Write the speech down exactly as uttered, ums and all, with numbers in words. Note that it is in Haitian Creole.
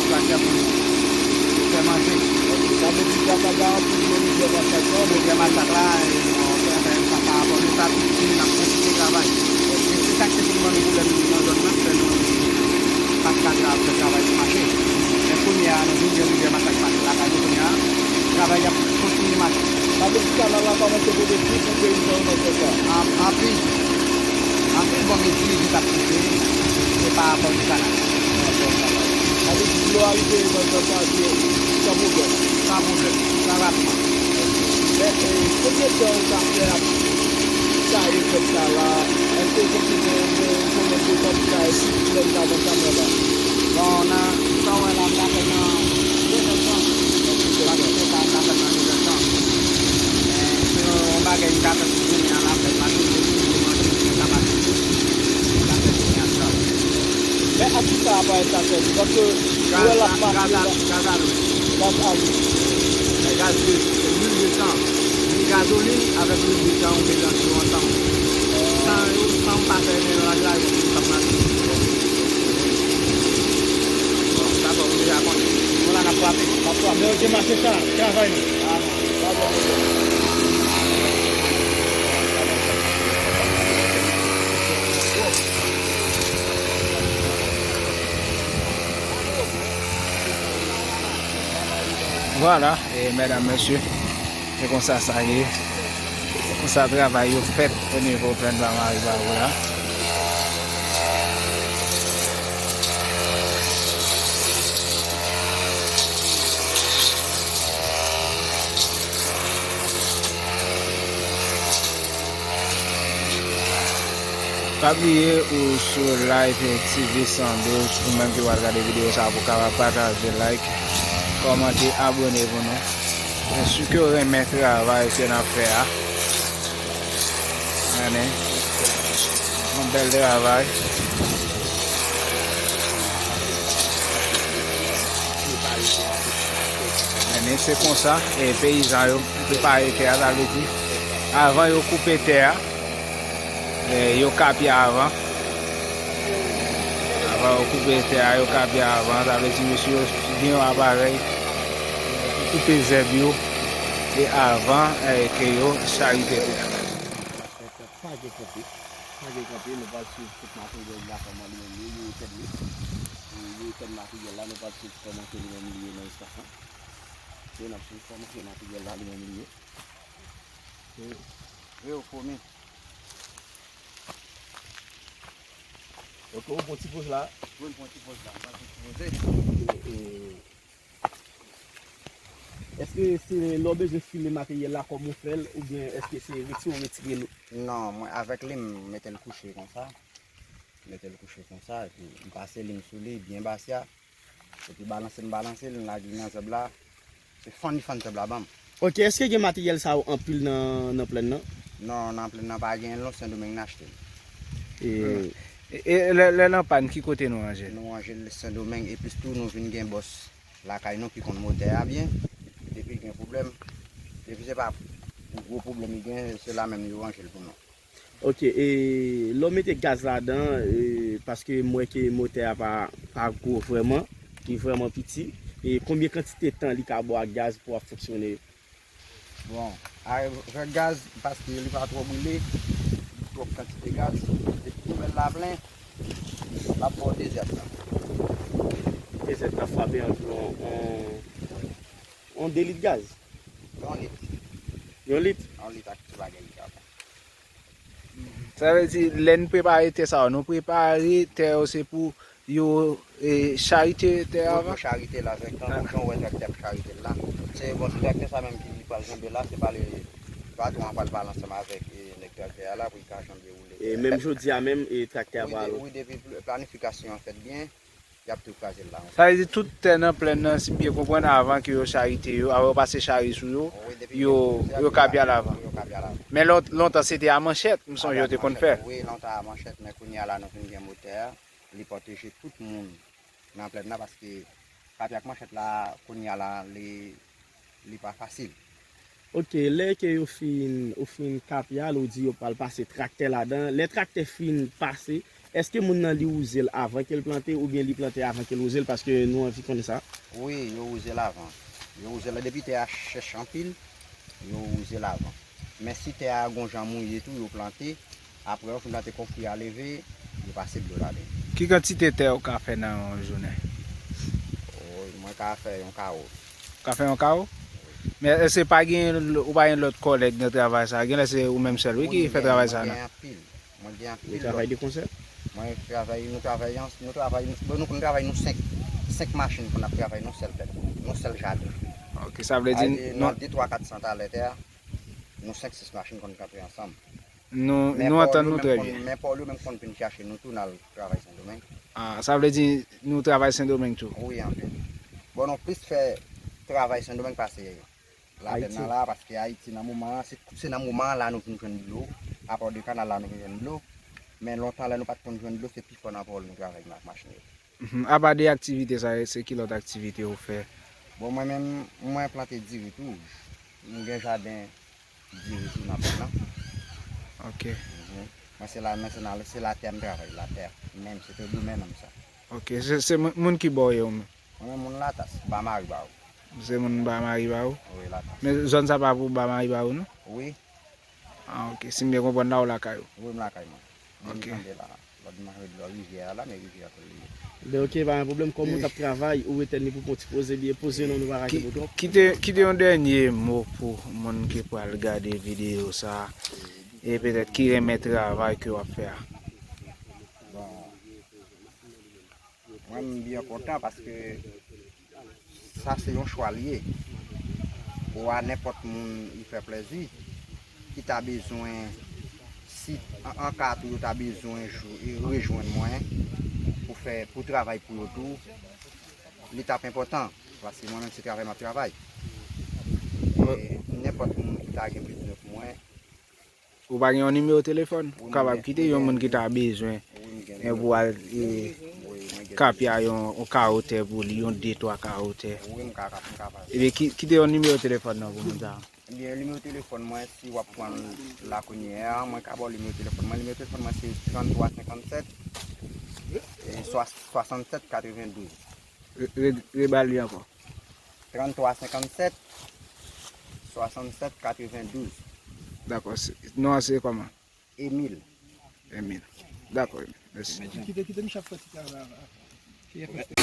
Traktè pou, pou fè manje. Sa vle di gaz la garanti pou rivyè Masak la? Rivyè Masak la, e, bon, fè, fè, pa, pa rapò de sa, tout jounen n ap kontinye travay. E se sa k te vin ban nou pwoblèm nan zòn nan, fè nou pa t ka tra-, fè travay pou mache. Men kounye a, nou vin gen rivyè Masak pase lakay nou kounye a, travay ap kontinye mache. Sa vle di kanal la kòmanse pote pli pou peyizan yo nan zòn sa? An-, anpil. Anpil bò mezi vit ap koupe, se pa rapò de kanal. Sa vle di dlo a rive nan zòn sa, se san pwoblèm. San pwoblèm, san ratman. Men, e, konbyen tan ou ka fè ap chaye zòn sa la? Èske ou santi gen, gen, gen yon konbyen de tan pou chaye si lè ou ta pran kamyon la? Bon, nan, sa w wè la, m ta fè nan de zèdtan. Paske se sa, m ta fè nan de zèdtan. Men, se yon bagay m ta fè pou jounen an, m ap fè l mache, pou manje, pou sa mache tou. M ta fè jounen an sa. Men ak ki sa aparèy sa sèvi? Paske ou wè l ap mache la. Gaz a lwil. Gaz a lwil. Gaz de, lwil de chan. Ni gazolin avèk lwil de chan, ou melanje yo ansanm. San yo, san m pa fè nan laj la, yo p ap mache. Bon, dakò, ou deja konnen. Nou la n ap frape. N ap frape. Men ok, mache sa, travay nou. Vwala, e medam, mesye, se konsa sa ye. Se konsa travay yo fèt o nivo plèn Bamari Bavo la. Pa bliye ou sou Live T V san douz, ou menm ki pral gade videyo sa a, pou w kapab pataje, like, kòmante, abòne pou nou. Mwen si ke w renmen travay ke n ap fè a. Gade. Yon bèl travay. Gade, se konsa, e, peyizan yo prepare tè a, sa vle di, avan yo koupe tè a, e, yo kapye avan. Avan yo koupe tè a, yo kapye avan. Sa vle di, mesye yo gen yon aparèy pou koupe zèb yo, e avan, e, ke yo charite tou. Pa gen kanpe. Pa gen kanpe, nou pral swiv tout materyèl la, kòman li menm li ye, yo etèn li. E, yo etèn materyèl la, nou pral swiv kòman ke li menm li ye nan espas lan. E n ap swiv kòman ke materyèl la li menm li ye. E, e yo fòme. Ok, ou pran ti poz la. Wi, m pran ti poz la. M pral fè ti poze. E, e, èske se lè w bezwen file materyèl la kòm ou fè l, oubyen èske se retire w retire l? Non, mwen avèk li, m mete l kouche konsa. M mete l kouche konsa, epi m pase li m sou li, byen ba sya. Epi balanse m balanse l, m lage l nan zèb la. Se fann li fann zèb la ban m. Ok, èske gen materyèl sa yo anpil nan, nan plèn nan? Non, nan plèn nan pa gen, non, Sendomeng n achte l. E, e, e lè, lè l an pàn, ki kote nou ranje l? Nou ranje l Sendomeng, epi tou nou vin gen bòs lakay nou ki konn motè a byen. Depi l gen pwoblèm, depi se pa gwo pwoblèm li gen, se la menm yo ranje l pou nou. Ok, e lè w mete gaz ladan, e, paske m wè ke motè a pa, pa gwo vrèman, li vrèman piti, e konbyen kantite tan li ka ba w gaz pou w ap fonksyone? Bon, avèk gaz, paske li pa twò brile, twòp kantite gaz, depi poubèl la plen, l ap ba w de zèdtan. De zèdtan frape anviwon on, on de lit gaz? Yon lit. Yon lit? Yon lit ak ti bagay li ka pran. Sa vle di, lè n prepare tè sa yo, nou prepare tè yo, se pou yo, e, charite tè a avan? Yo charite l avèk, tankou jan w wè traktè ap charite l la. Se, bon, se traktè sa menm ki pral kenbe la, se pa le patwon an pral pale ansanm avèk, e, nèg traktè a la pou l ka janm dewoule. E menm jodi a menm, e, traktè a pral. Wi, de-, wi, depi pl-, planifikasyon an fèt byen, y ap tou kraze l la. Sa vle di tout tè nan plèn nan, si m byen konprann, avan ke yo charite yo, avan yo pase chari sou yo, yo, yo kapye al avan. Yo kapye al avan. Men lon-, lontan se te a manchèt, m sonje yo te konn fè. Wi, lontan a manchèt, men kounye a la nou vin gen motè a, li pwoteje tout moun nan plèn nan, paske kapye ak manchèt la, kounye a la, li, li pa fasil. Ok, lè ke yo fin, ou fin kapye a, ou di yo pral pase traktè ladan. Lè traktè fin pase, Èske moun nan li wouze l avan ke l plante oubyen li plante avan ke l wouze l? Paske nou anvi konnen sa. Wi, yo wouze l avan. Yo wouze l depi tè a chèch anpil, yo wouze l avan. Men si tè a gon jan mouye tou, yo plante. Apre yo fin plante, kou fwi a leve, yo pase dlo ladan. Ki kantite tè ou ka fè nan yon jounen? O, mwen ka fè yon kawo. Ou ka fè yon kawo? Men èske pa gen, ou pa gen lòt kòlèg nan travay sa? Genlè se ou menm sèl wi ki fè travay sa Mwen nan. Gen anpil. Mwen gen Ou anpil travay lòt. De konsè? Mwen travay, nou travay, an- nou travay, bon, nou konn travay nou senk, senk machin pou n ap travay nou sèl tèt, nou sèl jaden. Ok, sa vle di Ay, nou ap di twa kat san talè tè a, nou senk sis machin konn kanpe ansanm. Nou, nou antann nou trè byen. Men Pòl yo menm konn vin chache nou tou n al travay Sendomeng. Ah, sa vle di nou travay Sendomeng tou. Wi, anpil. Bon, nou plis fè travay Sendomeng pase latè nan la, paske Ayiti nan moman an, se, se nan moman an la nou vin jwenn dlo. Apò de kanal la nou vin jwenn dlo. Men lontan lè nou pa t konn jwenn dlo, se pifò nan Pòl nou travay ak machin yo. Mhm. Apa de aktivite sa, se ki lòt aktivite ou fè? Bon, mwen menm, mwen plante diri tou. M gen jaden diri tou nan pòl lan. Ok. Mwen se la, men se nan, se latè m travay, latè. Menm se te goumen nan sa. Ok, se, se moun ki bò ye ou menm? Mwen menm moun Latas, ba Maribawou. Se moun ba Maribawou? Wi, Latas. Men zòn sa pa pou ba Maribawou non? Wi. Ah, ok. Si m byen konprann la ou lakay ou? Wi, m lakay mwen. Ok. Mwen tande la. Lòt mwen lò rivyè a la, men rivyè a tou li ye. Ben ok, pa gen pwoblèm. Kòm ou t ap travay, ou etèn li pou pon ti poze byen, poze non, nou pa ka Ki- kenbe w twòp. Kite, kite yon dènye mo pou moun ki pral gade videyo sa e petèt ki renmen travay ke w ap fè a. Bon, mwen m byen kontan paske sa se yon chwa l ye. Ou a nenpòt moun li fè plezi ki ta bezwen, si an, an ka tou yo ta bezwen jou- rejwenn mwen pou fè, pou travay pou yo tou, li t ap enpòtan. Paske mwen menm se travay m ap travay. E nenpòt moun ki ta gen bezwen pou mwen. Ou pa gen yon nimewo telefòn? Ou kapab kite yon moun ki ta bezwen. Wi, m gen Men pou al e, Wi, mwen gen kapya yon, yon kawo tè pou li, yon de twa kawo tè. Wi, m ka, m ka pale. Ebyen, ki- kite yon nimewo telefòn nan pou moun sa. Ebyen, nimewo telefòn mwen, si w ap pran la kounye a, mwen ka ba w nimewo telefòn mwen. Nimewo telefòn mwen se trannntwa senkannsèt e swasannsèt katrevendouz. Re- re- Rebal li ankò. Trannntwa senkannsèt swasannsèt katrevendouz. Dakò. Se- Non an se kòman? Emil. Emil. Dakò, Emil. Mèsi. Kite, kite Michak fè ti travay la.